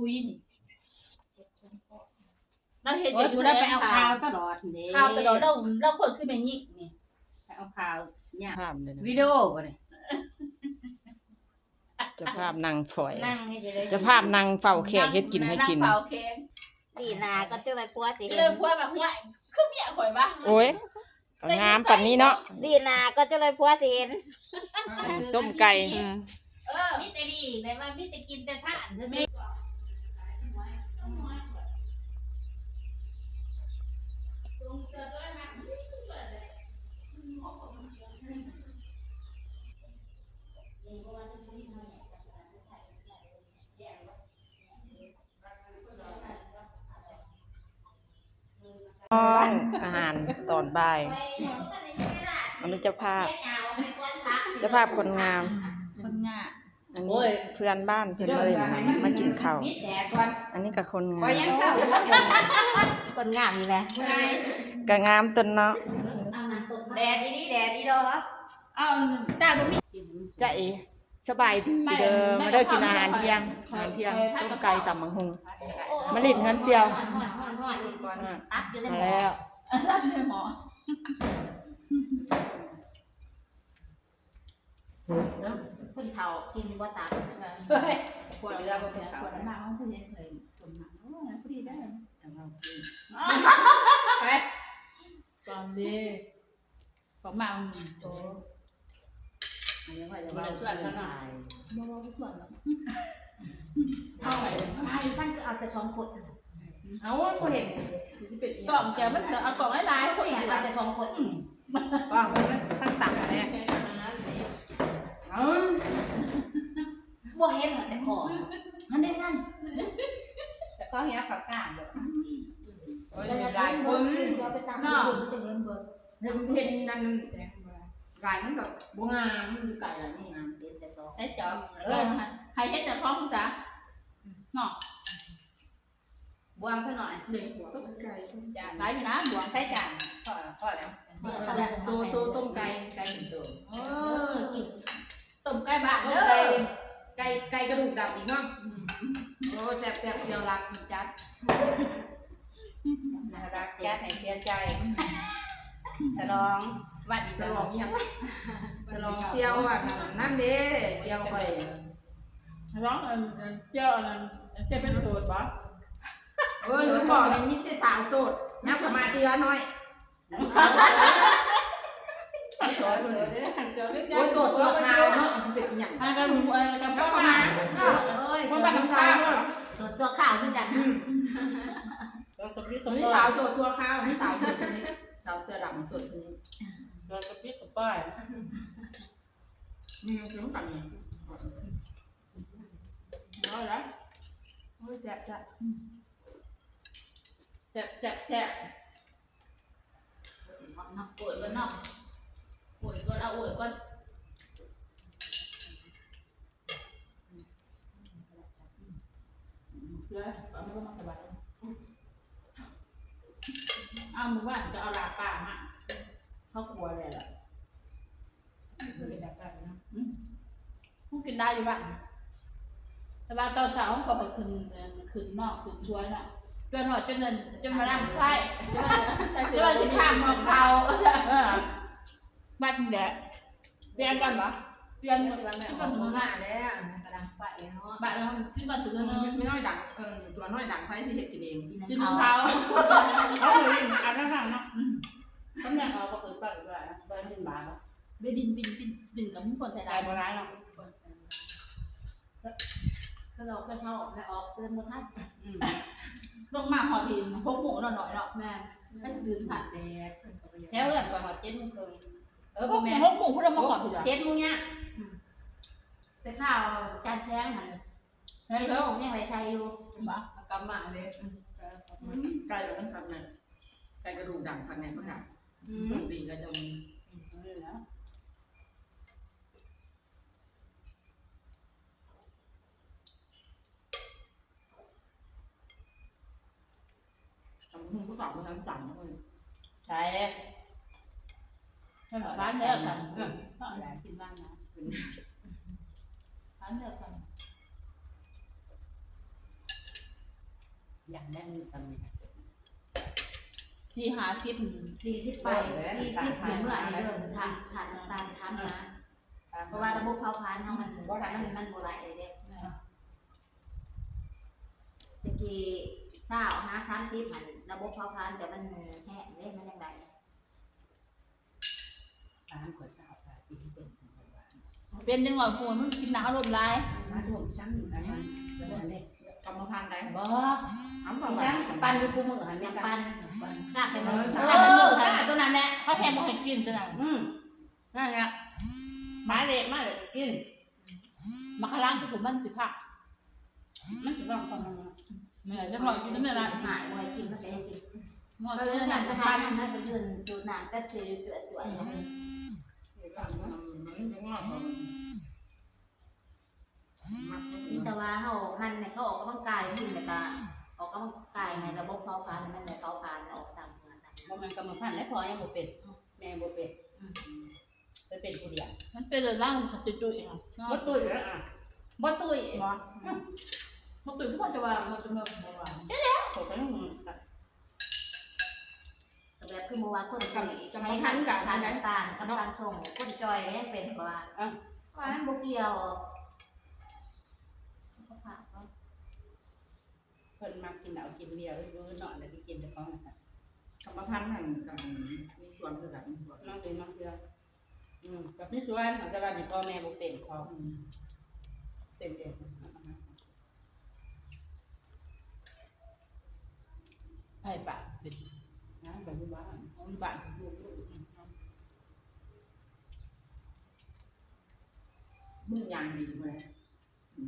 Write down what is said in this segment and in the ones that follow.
ຄຸຍນີ້ ລາວເຮັດ ໂອ້ຍ ຢູ່ ຜູ້ໃດໄປເອົາຂ່າວຕະຫຼອດເດ້ ຂ່າວຕະຫຼອດ ລາວ ລາວຄົນຄືແມ່ຍິງນີ້ ໄປເອົາຂ່າວຍາກ ພາບເດ້ ວິດີໂອບໍ່ນີ້ ເຈົ້າພາບນັ່ງຝອຍ ນັ່ງເຮັດຈັ່ງໃດ ເຈົ້າພາບນັ່ງເຝົ້າແຂກເຮັດກິນໃຫ້ກິນ ນັ່ງເຝົ້າແຂກ ດີໜ້າກໍຈັ່ງໃດຜົວຊິເຫັນ ເລີຍຜົວວ່າ ຫ້ວຍ ຄືເມຍຂ້ອຍວະ ໂອ້ຍ ກໍງາມປານນີ້ເນາະ ດີໜ້າກໍຈັ່ງໃດຜົວຊິເຫັນ ຕົ້ມໄກ່ ເອີ ມີແຕ່ດີ ແບບວ່າມີແຕ່ກິນແຕ່ທານຊື່ໆ ອາຫານຕອນບ່າຍ ອັນນີ້ເຈົ້າພາບ ເຈົ້າພາບຄົນງາມ ຄົນງາມ ອັນນີ້ ໂອ້ຍ ເພື່ອນບ້ານເພິ່ນມາຫຼິ້ນ ມາກິນເຂົ້າ ອັນນີ້ກໍຄົນງາມ ຄົນງາມນີ້ແຫຼະ ກໍງາມຕົນເນາະ ແດດອີ່ຫຼີ ແດດອີ່ດອກ ເອົາ ຕາບໍ່ມີ ຈະເອ ສະບາຍດີເດີ ມາເດີ ກິນອາຫານທ່ຽງ ອາຫານທ່ຽງ ຕົ້ມໄກ່ ຕຳບັກຫຸ່ງ ມາຫຼິ້ນເຮືອນສ່ຽວ ຮ້ອນໆໆ ຕັບຢູ່ໃນໝໍ້ ແລ້ວ ຕັບຢູ່ໃນໝໍ້ ຄົນເຖົ້າກິນບໍ່ຕັບ ຄົນເຫຼືອບໍ່ເປັນເຖົ້າ ຄົນມາເຮົາຄືເຫັນເພິ່ນ ຄົນມາ ໂອ້ຍ ພໍດີໄດ້ ໄປ ຕອນນີ້ ຂອງມາ ໂອ້ ອັນນີ້ຂ້ອຍຈະເວົ້າ ຊວນເຂົາເນາະ ບໍ່ ບໍ່ຊວນດອກ ເອົາ ອ້າຍຊັ້ນຄືເອົາແຕ່ສອງຄົນ ເອົາ ບໍ່ເຫັນ ຊິເປັນອີ່ຫຍັງ ກ້ອງແກມັນ ເອົາກ້ອງຫຼາຍໆ ຄົນ ເອົາແຕ່ສອງຄົນ ອືມ ກ້ອງມັນຕັ້ງຕາແດ່ ເອົາ ບໍ່ເຫັນ ເອົາແຕ່ຂອງ ຫັ້ນເດ້ຊັ້ນ ແຕ່ຂອງເຮົາເຂົ້າກາງເດີ ໂອ້ຍ ຫຼາຍຄົນເນາະ ເຫັນນັ້ນຫຼາຍມັນກໍບໍ່ງາມ ມັນຢູ່ໄກຫຼາຍ ນີ້ງາມ ເຮັດແຕ່ສອງ ໃສ່ຈອກ ເອີ ໃຫ້ເຮັດແຕ່ຂອງຊະເນາະ ບວງຊະໜ້ອຍ ເດ້ ຕົກໃຈ ຈານຫຼາຍຢູ່ນະ ບວງໃສ່ຈານ ພໍ ພໍແລ້ວ ໂຊ ໂຊຕົ້ມໄກ່ ໄກ່ໜຶ່ງໂຕ ເອີ ກິນ ຕົ້ມໄກ່ບ້ານເດີ ຕົ້ມໄກ່ ໄກ່ ໄກ່ກະດູກດຳອີກເນາະ ອືມ ໂອ້ ແຊບໆ ສ່ຽວລັກຈັດ ລັກຈັດໃຫ້ເສຍໃຈ ສະຫຼອງວັນ ສະຫຼອງຫຍັງ ສະຫຼອງສ່ຽວອັນນັ້ນເດ້ ສ່ຽວຂ້ອຍ ສະຫຼອງອັນ ອັນ ສ່ຽວອັນນັ້ນ ຈະເປັນໂສດບໍ່? ເອີ ລືມບອກ ມີແຕ່ສາວໂສດ ຍັບເຂົ້າມາທີລະໜ້ອຍ ໂອ້ຍ ໂສດຊົ່ວຄາວເນາະ ມັນເປັນອີ່ຫຍັງ ຫາກັນ ເອີ ກັບເຂົ້າມາ ເອີຍ ຄົນບ້ານນຳທາງ ໂສດຊົ່ວຄາວຄືກັນ ອືມ ມີສາວໂສດຊົ່ວຄາວ ມີສາວໂສດສະໜິດ ສາວເສື້ອດຳໂສດສະໜິດ ໂສດກະປິດກະປາຍ ມີຫຍັງກິນນຳກັນ ເອົາລະ ໂອ້ຍ ແຊບໆ ແຊບໆ ແຊບ ໂອດກ່ອນເນາະ ໂອດກ່ອນ ເອົາໂອດກ່ອນ ເກືອ ເອົາມາ ເອົາມາ ເອົາມາ ເອົາ ມື້ວານກໍເອົາລາບປາມາ ເຂົາຄົວແລ້ວລະ ເພິ່ນເຮັດລາບປາເນາະ ອືມ ເຮົາກິນໄດ້ຢູ່ບ້ານ ແຕ່ວ່າຕອນເຊົ້າເຮົາກໍໄປຂຶ້ນ ເອີ ຂຶ້ນເນາະ ຂຶ້ນສວນເນາະ ຈົນຮອດ ຈົນນັ້ນ ຈົນມາດັງໄຟ ຈົນວ່າຊິຂ້າມໝໍ້ເຂົ້າ ເອີ ບັດນີ້ແຫຼະ ປ່ຽນກັນບໍ່? ປ່ຽນ ຄືວ່າມື້ໜ້າແລ້ວ ກຳລັງໄປເນາະ ບາດເຮົາຄືວ່າ ແມ່ນ້ອຍດັງ ເອີ ຕົວນ້ອຍດັງໄຟຊິເຮັດກິນເອງ ຊິໜຶ້ງເຂົ້າ ເຮົາເລີຍອັນນັ້ນເນາະ ອືມ ຄຳແນງເຮົາບໍ່ເຄີຍໄປ ບໍ່ໄດ້ບິນບາດ ໄປບິນ ບິນ ບິນ ບິນກັບຄົນໃສ່ໄດ້ບໍ່ຫຼາຍເນາະ ເພິ່ນອອກແຕ່ເຊົ້າ ແລ້ວອອກຕື່ນບໍ່ທັນ ອືມ ລົງມາຮອດພີ້ຫົກໂມງເນາະ ໜ້ອຍເນາະ ແມ່ນ ໄປຕື່ນທັນແດດ ແຖວເຮືອນຂ້ອຍຮອດເຈັດໂມງເຄິ່ງ ເອີ ບໍ່ແມ່ນ ຫົກໂມງພຸ້ນລະມາຮອດພີ້ ເຈັດໂມງຍາມ ອືມ ແຕ່ເຊົ້າຈານແຊງຫັ້ນ ເຈັດໂມງຍັງໄດ້ໃສ່ຢູ່ ບໍ່ ກັບມາເດ້ ອືມ ໄກ່ມັນຄັກແນ່ ໄກ່ກະດູກດຳຄັກແນ່ ເພິ່ນວ່າ ອືມ ໂຊກດີລະຈັ່ງ ອືມ ນີ້ແຫຼະ ຕຳບັກຫຸ່ງກໍຕຳບໍ່ທັນຕຳເລີຍ ໃສ່ ໃສ່ໝາກຫວານແລ້ວຕຳ ເອີ ເພາະຫຼາຍກິນຫວານນະ ຫວານແລ້ວຕຳ ເ ຢ່າງແນວຢູ່ສ່ຳນີ້ ສີ່ຫ້າສິບ ສີ່ສິບປາຍ ສີ່ສິບຂຶ້ນເມື່ອນີ້ເດີ ຖ້າ ຖ້ານ້ຳຕານທຳນະ ເພາະວ່າລະບົບເຜົາຜານເຮົາມັນ ມັນ ມັນບໍ່ໄຫຼເດ້. ແມ່ນ ແຕ່ກີ້ຊາວຫາສາມສິບຫັ້ນ ລະບົບເຜົາຜານເຈົ້າມັນແຫ້ງເດ້ ມັນຈັ່ງໃດ ປານກວ່າຊາວປາຍປີເປັນ ເປັນຈັ່ງວ່າ ໂຫ ມັນກິນໜ້າອາລົມຫຼາຍ ມາໂດນຊ້ຳອັນນັ້ນ ອັນນັ້ນເດ້ ກຳມະພັນໃດ ບໍ່ ເອົາ ກຳມະພັນ ປັ່ນຢູ່ຄູ່ມື້ຫັ້ນ ແມ່ນປັ່ນ ຊາກແຕ່ມື້ ເອີ ຊາກແຕ່ມື້ ຊາກຕົວນັ້ນແຫຼະ ເຂົາແທ້ບໍ່ໃຫ້ກິນຕົວນັ້ນ ອືມ ນັ້ນແຫຼະ ມາເລະ ມາເລະ ກິນ ໝາກຂະລັງ ມັນຊິພັກ ມັນຊິວາງຄວາມ ແມ່ນ ຈັກໜ້ອຍກິນນຳແມ່ລະ ຫາຍ ບໍ່ໃຫ້ກິນ ມັນກໍຍັງກິນ ໝໍ້ ເອີ ກິນ ນັ້ນ ນັ້ນ ນັ້ນ ນັ້ນ ໄປຢືນຈູດນ້ຳແປັບຊີ ຈວດໆ ອືມ ມັນຍັງງອກ ມີແຕ່ວ່າເຮົາ ມັນ ເຂົາອອກກຳລັງກາຍ ກິນແລ້ວກໍອອກກຳລັງກາຍໃຫ້ລະບົບເຜົາຜານ ໃຫ້ມັນໄດ້ເຜົາຜານ ອອກຕາມເຫື່ອຕາມ ບໍ່ແມ່ນກຳມະພັນແຫຼະ ພໍ່ຍັງບໍ່ເປັນ ອືມ ແມ່ບໍ່ເປັນ ອືມ ໄປເປັນຜູ້ດຽວ ມັນເປັນເລື່ອງລາວ ມັນກໍຕຸ້ຍໆ ເນາະ ບໍ່ຕຸ້ຍແລ້ວ ອ່ະ ບໍ່ຕຸ້ຍ ບໍ່ ອືມ ບໍ່ຕຸ້ຍ ຄືວ່າຈະວ່າ ບໍ່ ຈະເມື່ອ ບໍ່ວ່າ ແລ້ວ ຂ້ອຍກໍຍັງ ກໍແບບຄືບໍ່ວ່າຄົນ ກຳ ກຳມະພັນກັບອັນໃດ ນ້ຳຕານ ກຳ ເນາະ ນ້ຳຕານຊົງ ຄົນຈ່ອຍກໍຍັງເປັນກວ່າ ອ່ະ ວ່າມັນບໍ່ກ່ຽວ ສຸຂະພາບເນາະ ເພິ່ນມັກກິນເຫຼົ້າກິນເບຍ ອືດໆ ເນາະ ແລ້ວໄປກິນແຕ່ຂອງນັ້ນ ກຳມະພັນຫັ້ນກໍມີສ່ວນຄືກັນ ບາງເທື່ອ ບາງເທື່ອ ອືມ ກໍມີສ່ວນ ແຕ່ວ່ານີ້ພໍ່ແມ່ບໍ່ເປັນຂອງ ອືມ ເປັນເອງ ໃຜປະເປັນ ນາງກໍຢູ່ບ້ານ ຢູ່ບ້ານ ຢູ່ ມື້ຍາງດີເວີຍ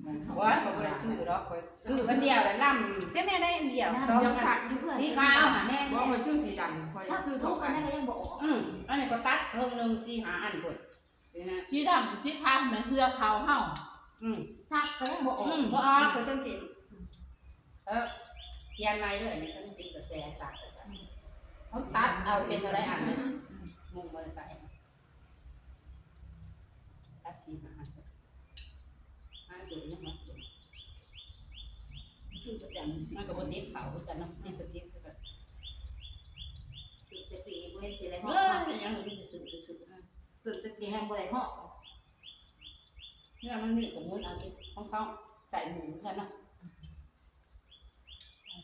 ໂອ້ຍ ຂ້ອຍບໍ່ໄດ້ຊື້ດອກ ຂ້ອຍຊື້ອັນດຽວແລ້ວລຳ ຈັ່ງແນວໄດ້ອັນດຽວ ສອງ ສັກຢູ່ເຮືອນ ສີຂາວຫັ້ນ ແມ່ນ ບໍ່ ຂ້ອຍຊື້ສີດຳ ຂ້ອຍຊື້ສອງອັນ ອັນນັ້ນກໍຍັງບໍ່ອອກ ອືມ ອັນນີ້ກໍຕັດເຄິ່ງໜຶ່ງ ສີ່ຫ້າອັນພຸ້ນ ນີ້ນະ ສີດຳ ສີຂາວແມ່ນເຮືອຂາວເຮົາ ອືມ ສັກກໍຍັງບໍ່ອອກ ອືມ ບໍ່ອອກ ກໍຈັ່ງຊີ້ ເອີ ປ່ຽນໃໝ່ເລີຍ ອັນນີ້ກໍຕິດກະແສສັກ ອືມ ເຮົາຕັດເອົາເປັນເທົ່າໃດອັນ ອືມ ມຸງບໍ່ໄດ້ໃສ່ ຕັດສີ່ຫ້າອັນ ຫາຊື້ຍັງບໍ່ ຊື້ປະຈຳ ມັນກໍບໍ່ຕິດເຂົາຄືກັນເນາະ ຕິດກໍຕິດຄືກັນ ຖືກແຕ່ປີບໍ່ເຫັນຊິໄດ້ເຫາະ ເອີ ຍັງມີແຕ່ຊື້ ຊື້ ເກີດຈັກປີແຮ່ງບໍ່ໄດ້ເຫາະ ເຮືອມັນມີກໍໝູນເອົາຂອງເຂົາໃສ່ໝູນກັນເນາະ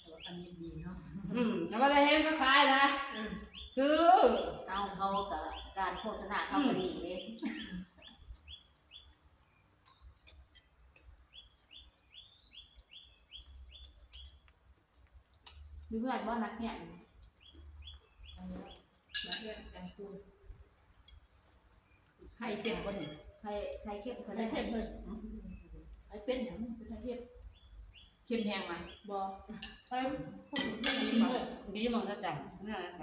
ແຕ່ວ່າຄັນມີດີເນາະ ອືມ ແຕ່ວ່າໄດ້ເຫັນເຂົາຂາຍນະ ອືມ ຊື້ ເອົາ ເຂົາກໍການໂຄສະນາເຂົາ ອືມ ກໍດີເດ້. ຢູ່ເຮືອນບໍ່ ນັກຮຽນ ນັກຮຽນກາງຄືນ ໄຂ່ເປັນບໍ່ນີ້ ໄຂ່ ໄຂ່ເຄັມເພິ່ນ ໄຂ່ເຄັມເພິ່ນ ໄຂ່ເປັນຫຍັງ ເປັນໄຂ່ເຄັມ ເຄັມແຮງຫວາ ບໍ່ ໄຂ່ ດີໝົດ ດີໝົດແລ້ວຈ້ະ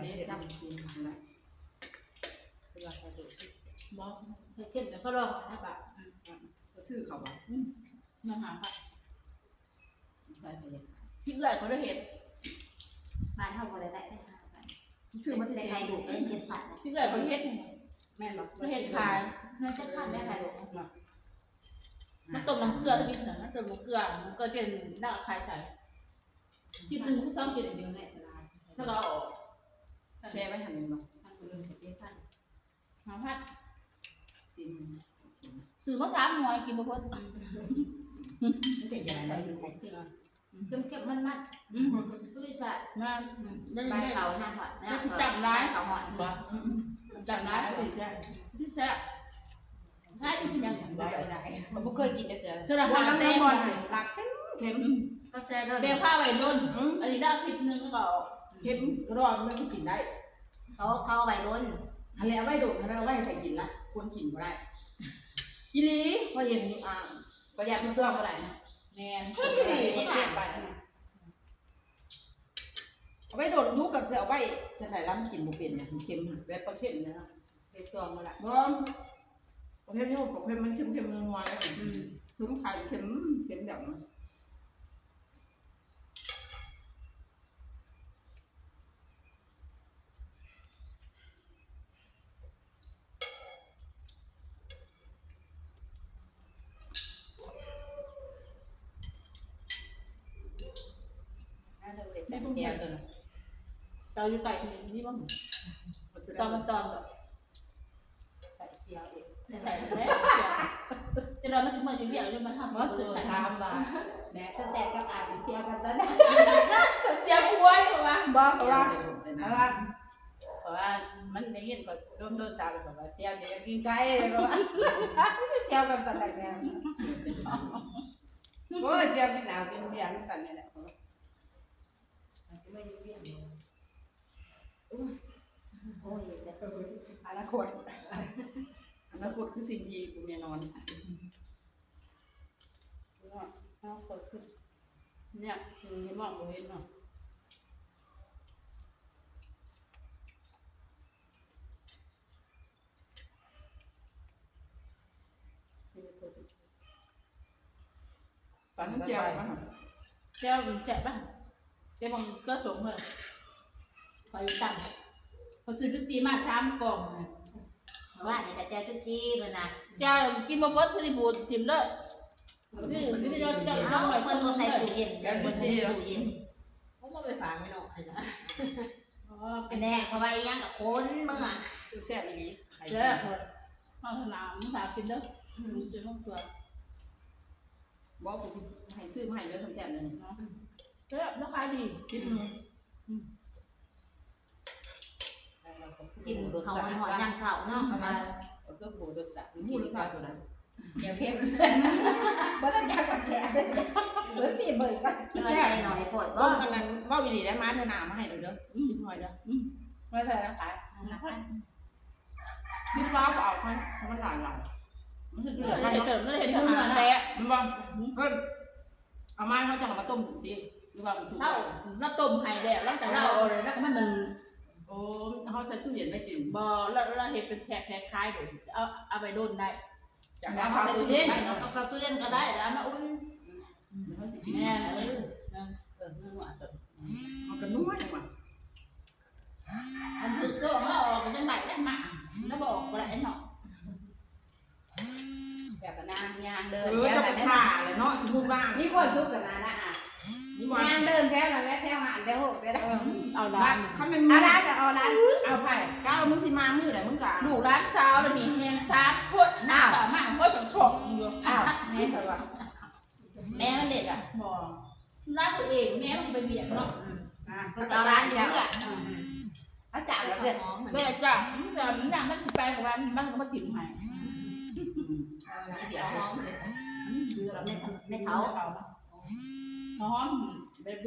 ເດ້ ຈ້ຳຊິນນະ ບໍ່ ໄຂ່ເຄັມແຕ່ເຂົາລອງນະປະ ອືມ ກໍຊື້ເຂົາບໍ່ ອືມ ມາຫາປະ ໃສ່ໄປເລີຍ ທີ່ເອື້ອຍເຂົາໄດ້ເຮັດ ບ້ານເຮົາບໍ່ໄດ້ໄດ້ ໄດ້ຫ້າພັນ ຊື້ມາທີ່ ໄດ້ ເຊ ໄດ້ໄຂ່ດຸເຈັດພັນນະ ທີ່ເອື້ອຍເຂົາເຮັດ ແມ່ນບໍ່ ເຂົາເຮັດຂາຍ ເງິນເຈັດພັນໄດ້ໄຂ່ດຸ ມັນຕົ້ມນ້ຳເກືອນິດໜຶ່ງ ມັນຕົ້ມນ້ຳເກືອ ມັນກໍເປັນນ້ຳຂາຍໃສ່ ກິນໜຶ່ງຫຼືສອງກິນຢູ່ໃນຕະຫຼາດ ແລ້ວກໍເອົາອອກ ແຊ່ໄວ້ຫັ້ນແມ່ນບໍ່ ພັນກວ່າເງິນເຈັດພັນ ຫ້າພັນ ຊີ້ນ ຊື້ມາສາມໜ່ວຍກິນບໍ່ເບິດ ມັນເປັນຫຍັງໄດ້ຢູ່ ເຄັມໆ ມັນໆ ອືມ ຄືຊິແຊບ ແມ່ນ ອືມ ໃບເຂົານຳ ຈັກຊິຈຳຫຼາຍ ເຂົາຮອດ ບໍ່ ອືມ ຈຳຫຼາຍ ຊິແຊບ ຊິແຊບ ໃຜກິນຫຍັງບໍ່ໄດ້ ບໍ່ເຄີຍກິນຈັກເທື່ອ ເທື່ອລະຫ້າແຕ່ງ ບໍ່ ນ້ຳມັນບໍ່ ຫຼັກເຄັມໆ ອືມ ກໍແຊບເດີ ແບບພາໄວ້ດົນ ອືມ ອັນນີ້ໄດ້ອາທິດໜຶ່ງກໍເຄັມກະດອນ ມັນຊິກິນໄດ້ ເຂົາ ເຂົາໄວ້ດົນ ຫັ້ນແຫຼະ ໄວ້ດົນ ເອົາໄວ້ໃຫ້ໃຜກິນລະ ຄົນກິນບໍ່ໄດ້ ອີ່ຫຼີ ເພາະເຫັນ ອ່າ ປະຢັດມັນຕົວບໍ່ໄດ້ ແມ່ນ ເຄັມອີ່ຫຼີ ເຮັດໄປ ເອົາໄວ້ດົນຢູ່ ກໍຈະເອົາໄວ້ຈັ່ງໃດລະ ມັນກິນບໍ່ເປັນນະ ມັນເຄັມຫັ້ນ ແບບປະເພດນີ້ນະ ເຮັດຕົວບໍ່ໄດ້ ບໍ່ ປະເພດນີ້ ປະເພດມັນເຄັມໆ ນົວໆ ເດ້ ອືມ ຄືມັນຂາຍເຄັມ ເຄັມແບບນັ້ນ. ແກ້ວຕົວນັ້ນ ເຈົ້າຢູ່ໃກ້ນີ້ມີບໍ່? ຕອນມັນຕອນແບບ ໃສ່ເຊວເອງ ໃສ່ແລ້ວ ຈະໄດ້ມັນຊິເມືອຢູ່ວຽກ ຫຼືມັນທຳ ເອີ ຖາມວ່າ ແມ່ສະແຕກກັບອາຍເຊວກັນຕອນໃດ? ເຊວຫວຍວ່າ ບໍ່ ເພາະວ່າ ເພາະວ່າ ເພາະວ່າມັນໄດ້ຍິນເຂົາລົມໂທລະສັບ ເຂົາວ່າເຊວຊິກິນໄກ່ ເຂົາວ່າເຊວກັນຕອນໃດແມ່. ໂອ້ຍ ເຊວກິນເຫຼົ້າກິນເບຍນຳກັນນີ້ແຫຼະ. ໂອ້ຍ ໂອ້ຍ ອະນາຄົດ ອະນາຄົດຄືສິ່ງທີ່ບໍ່ແນ່ນອນ ອະນາຄົດຄື ແນວທີ່ມອງບໍ່ເຫັນເນາະ. ປານແຈ່ວ ແຈ່ວແຊບປະ? ແຈ່ວບັກເກືອສົ້ມເລີຍ ຂ້ອຍຕຳ ຂ້ອຍຊື້ຈຸຈີມາສາມກ່ອງນະ. ວ່ານີ້ກະແຈ່ວຈຸຈີເພິ່ນນະ ແຈ່ວກິນບໍ່ເບິດ ເພິ່ນຊິບູດຖິ້ມເລີຍ. ນີ້ ນີ້ເຈົ້າ ເຈົ້າ ເອົາ ເອົາໄວ້ ເພິ່ນບໍ່ໃສ່ຕູ້ເຢັນ ແຈ່ວຈຸຈີ ເພິ່ນບໍ່ໃສ່ຕູ້ເຢັນ ໂອ້ ບໍ່ໄປຝາກໄວ້ນອກໃຫ້ລະ. ອໍ ແນ່ ເພາະວ່າອີ່ຫຍັງກະຄົນເມືອ ແຊບອີ່ຫຼີ ແຊບ. ເຮົາຖະໜາມ ມັນຖ້າກິນເດີ ອືມ ຊື້ນ້ຳເກືອ ບໍ່ ໃຫ້ຊື້ມາໃຫ້ເດີ ຄັນແຊບເລີຍ ແຊບ ລາຄາດີ ສິບໜຶ່ງ ອືມ ກິນເຂົ້າຮ້ອນໆ ຍາມເຊົ້າເນາະ ເອີ ເອີ ກໍຮູ້ລົດຊາດ ຮູ້ລົດຊາດຕົວໃດ? ແຈ່ວເຜັດ ບໍ່ໄດ້ຈັກວ່າແຊບ ເບິ່ງຊິເບິ່ງກ່ອນ ແຊບ ໃສ່ໜ້ອຍໂພດບໍ່? ອັນນັ້ນເວົ້າອີ່ຫຼີໄດ໋ ມາເທື່ອໜ້າມາໃຫ້ເດີ ອືມ ສິບໜ່ວຍເດີ ອືມ ມາເທື່ອລະຂາຍ ອືມ ສິບ ຊາວກໍເອົາ ຄັນມັນຫຼາຍໆ ມັນຊິເຫຼືອໄປເນາະ ເອີ ເຮັດເຕີມ ເຮັດເຕີມແທ້ ແມ່ນບໍ່? ອືມ ເພິ່ນເອົາມາ ເຮົາຈະເອົາມາຕົ້ມຕິ ຫຼືວ່າມັນສຸກ ເຮົາ ເຮົາຕົ້ມໃຫ້ແລ້ວ ຫຼັງຈາກເຮົາເອົາແລ້ວ ເຮົາກໍມາໜຶ້ງ. ໂອ້ ເຮົາໃສ່ຕູ້ເຢັນໄວ້ກິນ ບໍ່ ລາວ ລາວເຮັດເປັນແພັກ ແພັກຂາຍໂດດ ເອົາ ເອົາໄວ້ດົນໄດ້. ເອົາເຂົ້າຕູ້ເຢັນ ເອົາເຂົ້າຕູ້ເຢັນກໍໄດ້ ແລ້ວເອົາມາອຸ່ນ ອືມ ເຮົາຊິກິນ ແມ່ນ ເອີ ເອີ ເອີ ເອີ ເອີ ມັນກໍນົວວ່າ ອັນຖືກໂຈະເຮົາອອກກໍຍັງໄດ້ໄດ້ມາ ແລ້ວບໍ່ອອກບໍ່ໄດ້ເນາະ. ແລ້ວກໍນາງຍ່າງເດີນ ເອີ ເຈົ້າກໍຖ້າແຫຼະເນາະ ສົມມຸດວ່າມີຄວາມສຸກກັນນະ ນະ ມີຄວາມ ຍ່າງເດີນແຖວນັ້ນແຫຼະ ແຖວຫັ້ນແຖວໂຮງແຖວນັ້ນ ເອີ ເອົາຫຼານ ຄັນແມ່ນ ເອົາຫຼານກໍເອົາຫຼານ ເອົາໃຜ ກ້າວ ມຶງຊິມາມື້ໃດ ມຶງກໍ ລູກຫຼານສາວລະນີ້ແຮງສາມຄົນ ອ້າວ ໜ້າຕາມາ ໂອ້ຍ ສອງໆ ຢູ່ ອ້າວ ແມ່ນວ່າ ແມ່ມັນເດັດອ່ະ ບໍ່ ລາວຕົວເອງ ແມ່ມັນໄປວຽກເນາະ ອືມ ອ່າ ເພິ່ນກໍເອົາຫຼານຢູ່ເຮືອນ ອືມ ອາຈານລະເດີ ແມ່ຈານ ມັນກໍ ມັນຍາມມັນຊິໄປ ກໍວ່າມັນກໍມາຖິ້ມໃຫ້ ອືມ ເອົາຫອມເລີຍ ອືມ ແມ່ເຖົ້າ ຫອມແບບ